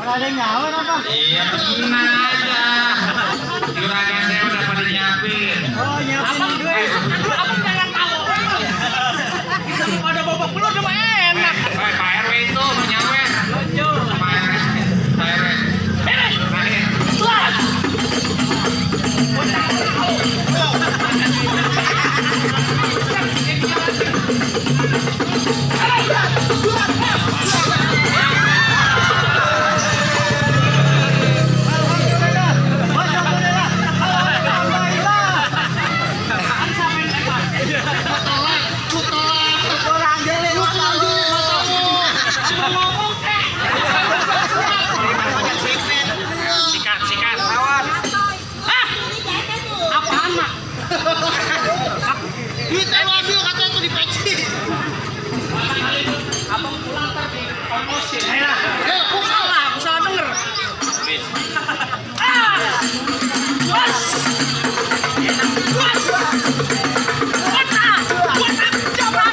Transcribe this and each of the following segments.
Ada yang nyawa apa? Iya tenang aja. Juragan saya udah pada nyiapin. Oh nyiapin duit. Abang jangan tahu. Ada bobok belum udah enak. Pak RW itu menyawet. Lucu. Pak RW. Beres. Baik. Kelas. Sikat lawan. Apaan mak? Duit saya ambil katanya tuh di peci. Abang pulang ntar di ongkosin. Aku salah denger. Was. Was. Wata. Wata. Coba.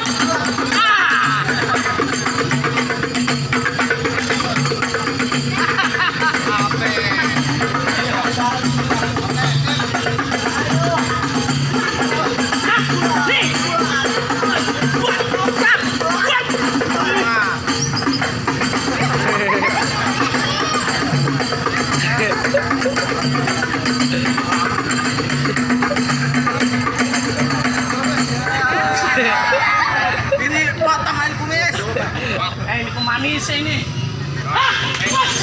Ini potong air kumis. Ini pemanis ini. Was.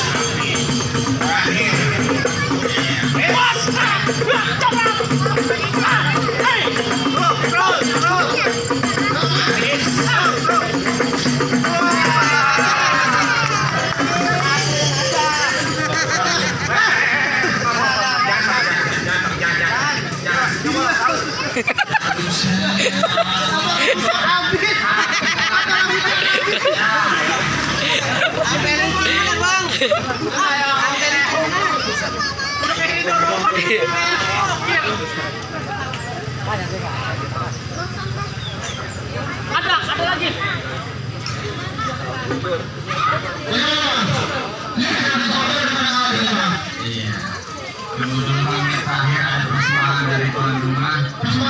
Was. Coba. Ada lagi.